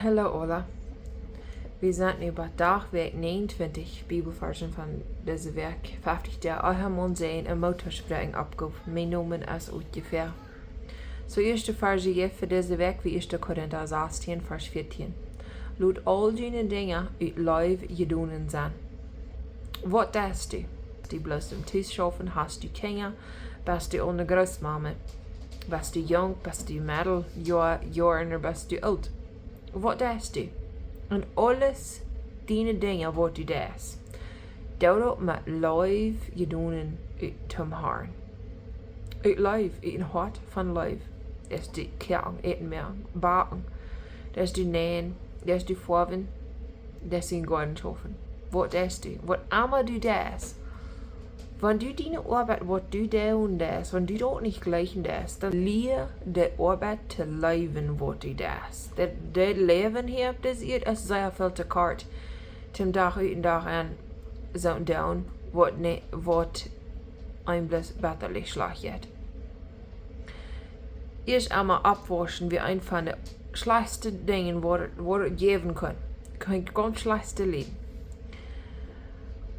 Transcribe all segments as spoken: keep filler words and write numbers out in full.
Hallo aula. Wie sent nu bie Dach Wäakj näajenuntwintich, Bibelvarsch von dise Wäakj, feftich Doag, ea Maun säd, een Moot to spräakjen oppgof, mien Nomen es Utjefäa. Soo, ieeschte Varsch hia fa dise Wäakj, wie ieeschte Korinta sastieen, Varsch vieetieen. Lot aul june Dinja ut Leew jedonen sennen. Waut deist du? Deist du bloos em Tus schaufen, hast du Kjinja, best du eene Grootmame, best du junk, best du meddel, jo, jo, ooda best du oolt? Waut deist du? En aules diene Dinja, waut du deist, doo daut met Leew jedonen ut toom Harn. Ut Leew, ut een Hoat von Leew. Deist du koaken, äten, moaken, backen. Deist du neien, deist du foawen, deist du em Goaden schaufen. Waut deist du? Waut emma du deist. Wan du diene Oabeit, waut du doonen deist, wan du daut nich jlikjen deist, dan lia de Oabeit to leewen, waut du deist. Daut, daut Läwen hia opp dise Ieed es sea väl to kort, toom Dach ut un Dach enn soo doonen, waut ne-, waut eenem bloos bitterlich schlajcht jeit. Ieescht emol oppwauschen wia eent von de schlajchtste Dinja, waut, waut et jäwen kunn. Kunn ekj gaunz schlajcht lieden.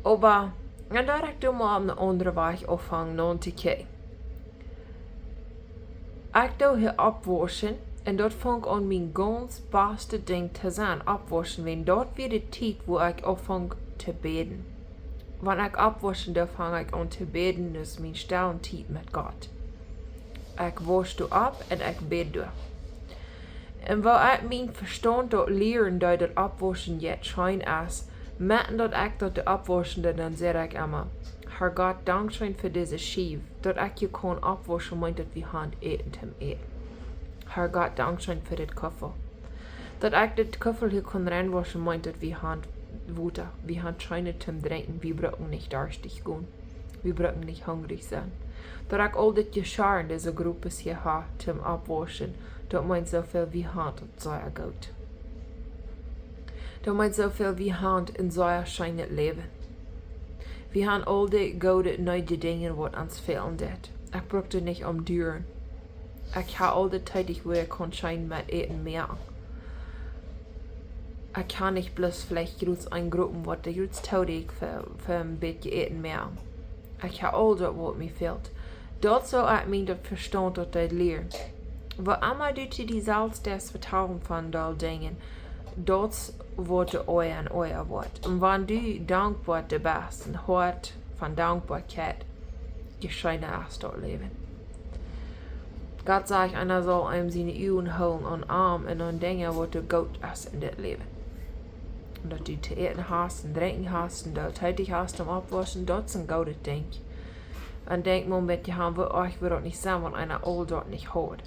Oba, un doa haud ekj dan mol opp eenen aundren Wajch aunjefongen no to kjikjen. Ekj deed hia oppwauschen, un daut funk aun mien gaunz baste Dinj to sennen, oppwauschen, wiels daut wia de Tiet, wua ekj aunfunk to bäden. Wan ekj oppwauschen deed, funk ekj aun to bäden, daut es mien stelle Tiet met Gott. Ekj wausch doa opp un ekj bäd doa. Un woo ekj mien Vestaunt daut lieren deed, daut oppwauschen jeit scheen es, met daut ekj daut doa oppwauschen deed, dan säd ekj emma: "Herr Gott, dankscheen fa dise Schiew, daut ekj hia kaun oppwauschen, meent daut wie haben Äten toom äten. Herr Gott, dankscheen fa dit Kuffel. Daut ekj dit Kuffel hia kaun reinwauschen, meent daut wie haben Wota, wie haben scheenet toom drinkjen, wie brucken nich darstich gonen. Wie brucken nich hungrich sennen. Daut ekj aul dit Jeschia, dise Gruppen hia hab toom oppwauschen, daut meent soo väl, wie haben daut sea goot. Daut meent soo väl, wie haben een sea scheenet Läwen. Wie haben aul dee goode, needje Dinja, waut ons fälen deit. Ekj bruck nich omduren. Ekj hab aul de Tiet, wua ekj kaun scheen met Äten moaken. Ekj kaun nich bloos veleicht jrods een Gruppen, waut de jrods too dee fa, fa een bät Äten moaken. Ekj hab aul daut, waut mie fält." Daut soo ekj mien daut Vestaunt daut deed lieren. Woo emma du to die selfst deist vetalen von dee Dinja, daut woat de Oaja un Oaja woat. Un wan du dankboa best, een Hoat von Dankboakjeit, je scheena es daut Läwen. Gott sajcht, eena saul eenem siene Uagen hoolen aun am un aun Dinja, waut doa goot es en dit Läwen. Un daut du to äten hast un drinkjen hast un daut du Tiet hast toom oppwauschen, daut es een goodet Dinkj. Un denkj mau met je haben, woo, oh, ekj wudd daut nich sennen, wan eena aul daut nich haud.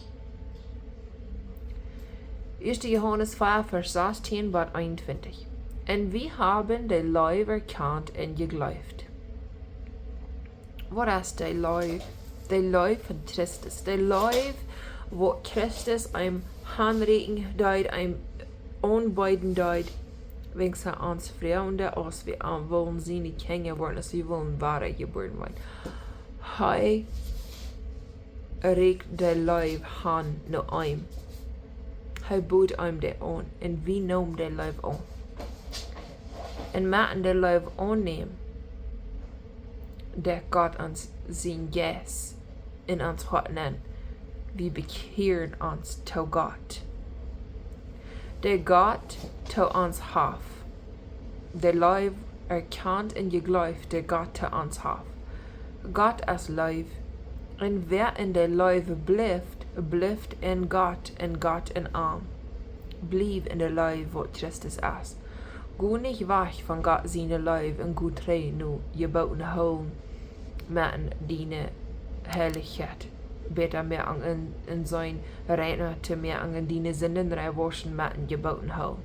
Ieeschte Johanes vea, Varsch sastieen bat eenuntwintich. Un wie haben de Leew erkjant un jejleeft. Waut es de Leew? De Leew von Christus. De Leew, waut Christus eenem aunrieekjen deed, eenem aunbeeden deed, wiels hee ons froagen deed, aus wie am wullen siene Kjinja woaren, aus wie wullen wadajebuaren woaren. Hee rieekjt de Leew aun no eenem. Hee bood eenem dee aun, un wie neemen de Leew aun. Un met de Leew aunnämen, deit Gott ons sienen Jeist en ons Hoat nenn. Wie bekjieren ons to Gott. Dee Gott to ons haft. De Leew erkjant un jejleeft, dee Gott to ons haft. Gott es Leew. Un wäa en de Leew blift, blift en Gott un Gott en am. Bliew en de Leew, waut Christus es. Go nich wajch von Gott siene Leew un go trigj no Jeboten hoolen met diene Heilichkjeit. Bäta moaken un, un sennen rein to moaken un diene Sinden reinwauschen met Jeboten hoolen.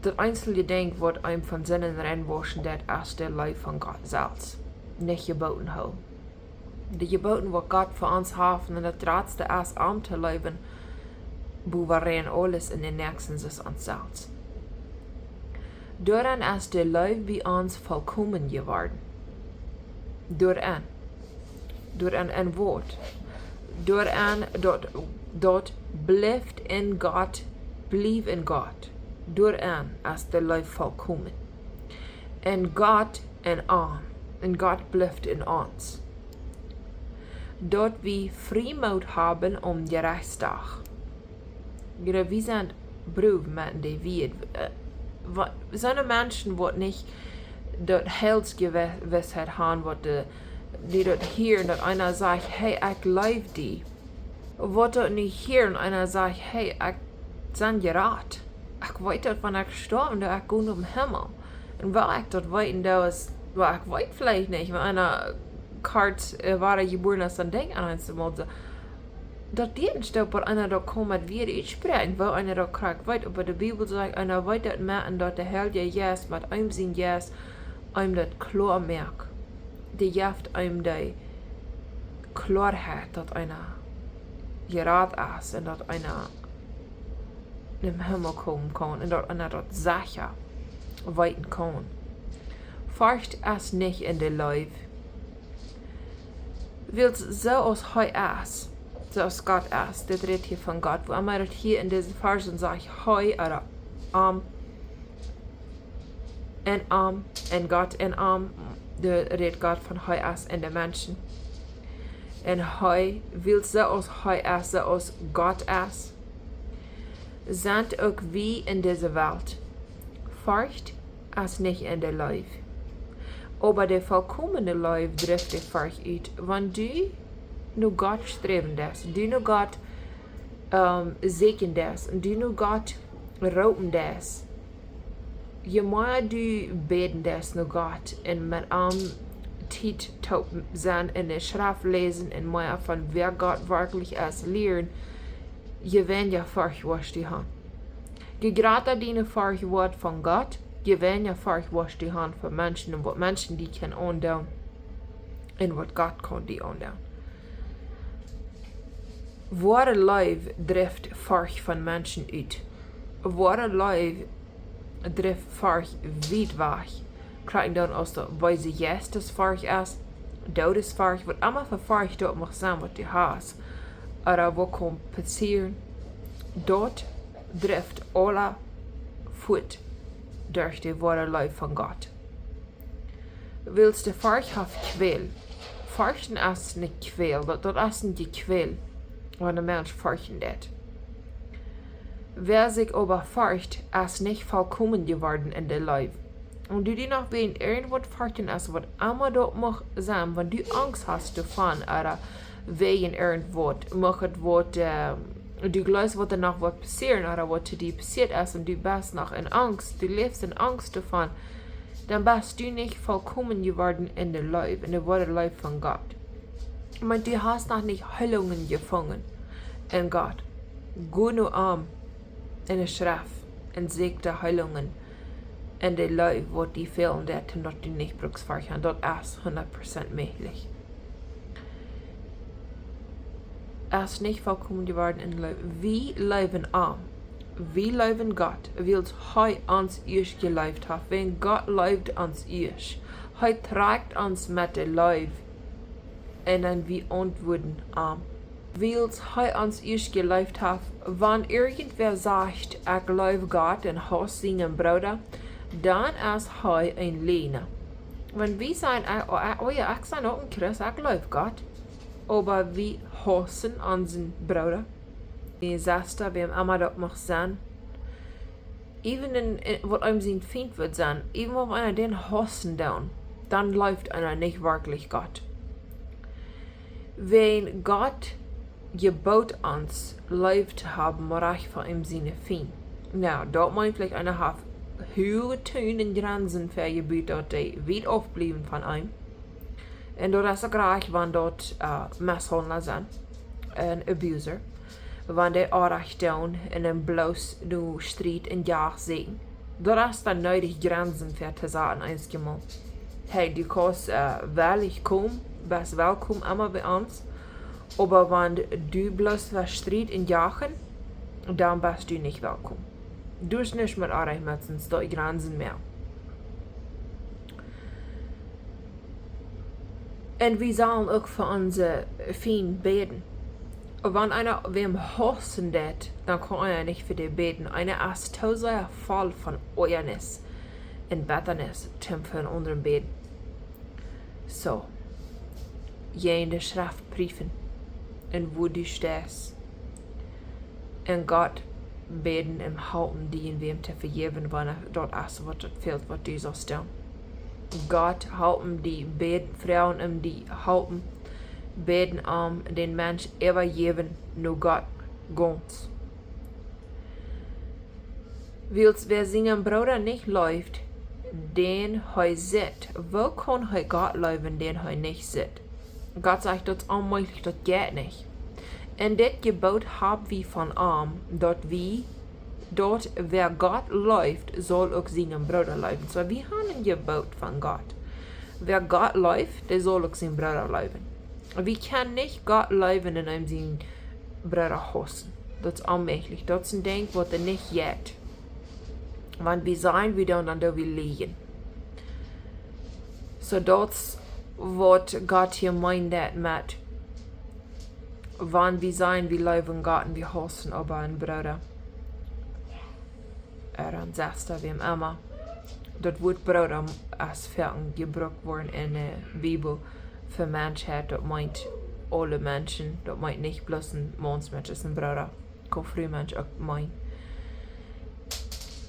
Daut eensje Dinkj, waut eenem von Sinden reinwauschen deit, es de Leew von Gott selfst. Nich Jeboten hoolen. De Jeboten, waut Gott fa ons haft, un daut jratste es, am to leewen, bowa rein aules, un dän Näakjsten aus ons selfst. Doaraun es de Leew bie ons volkomen jeworden. Doaraun. Doaraun en waut? Doarenn daut, daut blift enn Gott, bliew enn Gott. Doarenn es de Leew volkomen. Enn Gott enn am. Enn Gott blift enn ons. Daut wie Friemoot haben aum Jerechtsdach. Jie, wie sent brow met de Wieed. Äh, wa-, soone Menschen waut nich daut Heilsgewissheit han, waut de, dee daut hieren, daut eena sajcht: "Hey, ekj leew die." Waut daut nich hieren, eena sajcht: "Hey, ekj sie jerat. Ekj weet daut, wan ekj stoaw, daut ekj go nom Himmel." Un woo ekj daut weeten doo, es, woo ekj weet veleicht nich, wan eena kort, äh, wada jebuaren es, dan denkjt eena eemol soo. Daut deit nich, daut eena daut kaun met Wieed utspräakjen, woo eena daut krakjt weet, oba de Bibel sajcht, eena weet daut mau, un daut de Heilje Jeist met eenem sien Jeist eenem daut kloa moakt. Dee jeft eenem dee Kloaheit, daut eena jerat es un daut eena nom Himmel komen kaun un daut eena daut secha weeten kaun. Forcht es nich enn de Leew. Wiels soo aus hee es, soo aus Gott es, dit rät hia von Gott, woo emma daut hia enn dise Varsch sajcht, hee, ooda am, enn am, enn Gott, enn am, doa rät Gott von hee es enn de Menschen. Un hee, wiels soo aus hee es, soo aus Gott es, sent uk wie enn dise Welt. Forcht es nich enn de Leew. Oba de volkomene Leew drift de Forcht ut. Wan du no Gott sträwen deist, du no Gott, ähm, sieekjen deist, un du no Gott roopen deist, je mea du bäden deist no Gott un met am Tiet toop sennen un de Schreft läsen un mea von wäa Gott werkjlich es lieren, je weinja Forcht woascht du han. Je jrata diene Forcht woat von Gott, je weinja Forcht woascht du han fa Menschen un waut Menschen die kjennen aundoonen un waut Gott kaun die aundoonen. Woare Leew drift Forcht von Menschen ut. Woare Leew drift Forcht wiet wajch. Krakjt dan aus daut beese Jeistesforcht es, Doodesforcht, waut emma fa Forcht daut mach sennen, waut du hast, ooda waut kaun passieren, daut drift aula fuat derch de woare Leew von Gott. Wiels de Forcht haft Kjwäl. Forchten es ne Kjwäl, daut, daut es een Jekjwäl, wan een Mensch forchten deit. Wäa sikj oba forcht, es nich volkomen jeworden enn de Leew. Un du die noch wäajen irjentwaut forchten, es waut emma daut mach sennen, wan du Angst hast doavon, ooda wäajen irjentwaut, mach et waut, äh, du jleefst, waut doa noch woat passieren, ooda waut to die passieet es, un du best noch enn Angst, du läfst enn Angst doavon, dan best du nich volkomen jeworden enn de Leew, enn de woare Leew von Gott. Oba du hast noch nich Heilungen jefungen enn Gott. Go no am enn de Schreft un sieekj de Heilungen enn de Leew, waut die fälen deit, un daut du nich brukst forchten. Daut es hundat Prozent mäajlich. Es nich volkomen jeworden enn de Leew. Wie leewen am. Wie leewen Gott, wiels hee ons ieescht jeleeft haft. Wan Gott leeft ons ieescht. Hee trakjt ons met de Leew. Un dan wie auntwuaden am. Wiels hee ons ieescht jeleeft haft. Wan irjentwäa sajcht: "Ekj leew Gott", un haust sienen Brooda, dan es hee een Läajna. Wan wie sajen: "Oh, oh, oh jo, ekj sie uk een Christ, ekj leew Gott", oba wie haussen onsen Brooda, de Sesta, wäa emma daut mach sennen, even enn, enn, waut eenem sien Fient woat sennen, even wan eena dän haussen deit, dan leeft eena nich werkjlich Gott. Wan Gott jeboot ons Leew to haben, mau rajcht fa eenem siene Fient. Nu, daut meent veleicht, eena haft huage Tun un Jrensen fa jeboot, daut dee wiet aufbliewen von eenem. Un daut es uk rajcht, wan daut, äh, Mesthaundla sent un Abuser. Wan dee Onrajcht doonen un dan bloos no Striet un Jagd sieekjen. Daut es dan needich, Jrensen fa to saten eenjemol. Hey, du kaust, äh, wellich komen, best welkom emma bie ons. Oba wan du bloos fa Striet un Jagd, dan best du nich welkom. Du hast nuscht met Onrajcht met ons, daut Jrensen mea. Un wie sellen uk fa onse Fient bäden. Wan eena wäm hausen deit, dan kaun eena nich fa dän bäden. Eena es too sea voll von Oajanis un Bettanis, toom fa eenen aundren bäden. Soo, jie de Schreft priefen un woo du steist. Un Gott bäden un halpen die, wäm to vejäwen, wan daut es waut et fält, waut du saust doonen. Gott halpen die, bäden, froagen om die halpen, bäden om dän Mensch äwajäwen no Gott gaunz. Wiels wäa sienen Brooda nich leeft, dän hee sitt, woo kaun hee Gott leewen, dän hee nich sitt? Gott sajcht, daut es onmäajlich, daut jeit nich. Un dit Jeboot hab wie von am, daut wie, daut wäa Gott leeft, saul uk sienen Brooda leewen. Soo, wie haben een Jeboot von Gott. Wäa Gott leeft, dee saul uk sienen Brooda leewen. Wie kjennen nich Gott leewen un am sienen Brooda hausen. Daut es onmäajlich. Daut es een Dinkj waut doa nich jeit. Wan wie sajen, wie doonen, dan doo wie lieejen. Soo, daut es waut Gott hia meent met, wan wie sajen, wie leewen Gott un wie hausen oba eenen Brooda ooda eene Sesta, wäm emma. Daut Wuat Brooda es foaken jebrukt worden enne Bibel fa Menschheit, daut meent aule Menschen, daut meent nich bloos een Maunsmensch es een Brooda. Kaun Frumensch uk meenen.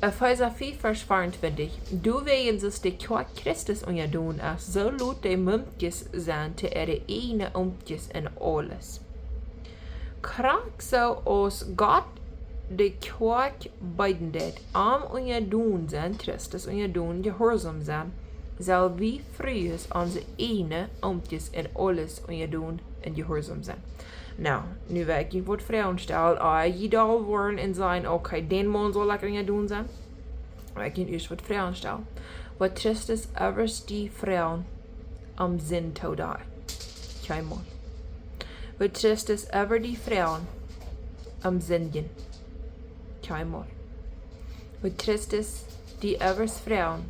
Efeesa fief, Varsch veeauntwintich. Doawäajen, soo aus de Kjoakj Christus unjadon es, soo lot de Mumkjes sennen to äare ieejne Omkjes en aules. Krakjt soo aus Gott de Kjoakj bäden deit, am unjadon sennen, Christus unjadon, jehuarsom sennen, sell wie Frues onse ieejne Omkjes en aules unjadon un jehuarsom sennen. Nu, nu well ekj junt waut Froagen stalen. Ah, jie doll woaren un sajen, okay, dän Maun saul ekj unjadon sennen. Well ekj junt ieescht waut Froagen stalen. Woat Christus ever die froagen om Sind to doonen? Kjeenmol. Woat Christus ever die froagen om sindjen? Kjeenmol. Woat Christus die ever froagen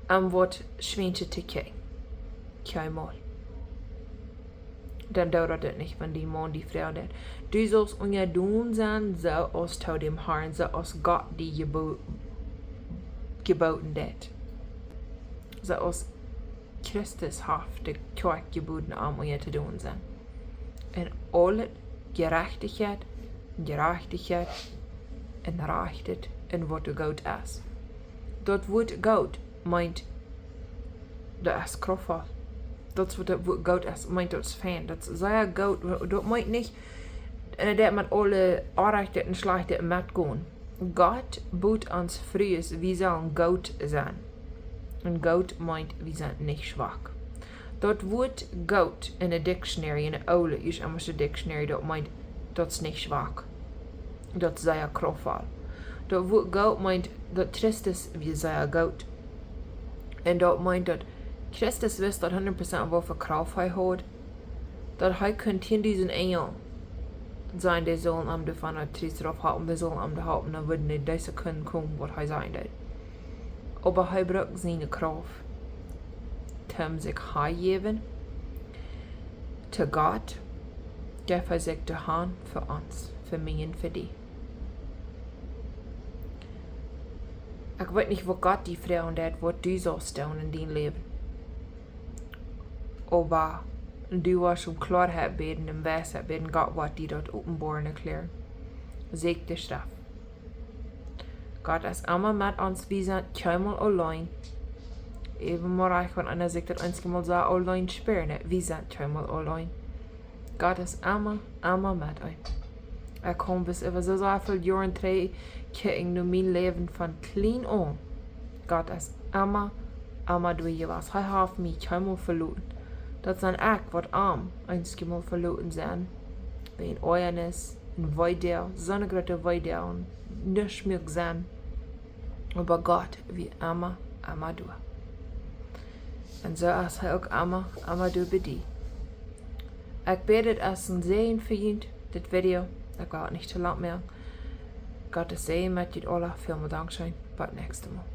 om waut Schwienet to kjrieen? Kjeenmol. Dan doo daut uk nich, wan dien Maun die froagen deit. Du saust unjadon sennen, soo aus to däm Herrn, soo aus Gott die jebo-, jebooden deit. Soo aus Christus haft de Kjoakj jebooden, am unjadon to sennen. En aule Jerajchtichkjeit, Jerajchtichkjeit, un rajcht, un waut doa goot es. Daut Wuat goot meent, daut es kraftvoll. Daut es waut daut Wuat goot es, meent daut es fein. Daut es sea goot. Daut meent nich, äh, daut met aule Orrajchtet un Schlajchtet metgonen. Gott but ons Frues, wie sellen goot sennen. Un goot meent, wie sent nich schwak. Daut Wuat goot enne Dictionary, enne oole ieescht-englische Dictionary, daut meent, daut es nich schwak. Daut es sea kraftvoll. Daut Wuat goot meent, daut Christus wia sea goot. Un daut meent, daut Christus wist daut hundat Prozent waut fa Krauft hee haud, daut hee kunn tieen dusent Enjel sajen, dee sullen am doavon daut Kjriez rauf halpen, dee sullen am doa halpen, dan wudden dee dise kunnen komen, waut hee sajen deed. Oba hee brukt siene Krauft, toom sikj hanjäwen to Gott, jeef hee sikj doa han fa ons, fa mie un fa die. Ekj weet nich, waut Gott die froagen deit, waut du saust doonen en dien Läwen. Oba du woascht om Kloarheit bäden, om Weisheit bäden, Gott woat die daut openboaren, erkjläaren. Sieekj de Schreft. Gott es emma met ons, wie sent kjeenmol auleen. Äwamol rajcht, wan eena sikj daut eenjemol soo auleen spieren deit, wie sent kjeenmol auleen. Gott es emma, emma met ons. Ekj kaun bat äwa soo, soo väl Joaren trigj kjikjen no mien Läwen von kjlien aun. Gott es emma, emma doa jewast. Hee haft mie kjeenmol veloten. Daut sie ekj, waut am eenjemol veloten sie. Bie een Oajanis, een Weedoag, soone groote Weedoag, nuscht mea sennen. Oba Gott wia emma, emma doa. Un soo es hee uk emma, emma doa bie die. Ekj bäd, daut es een Säajen fa junt, dit Video. Ekj well nich too lang moaken. Gottes Säajen met junt aula. Välmol dankscheen. Bat näakjstet Mol.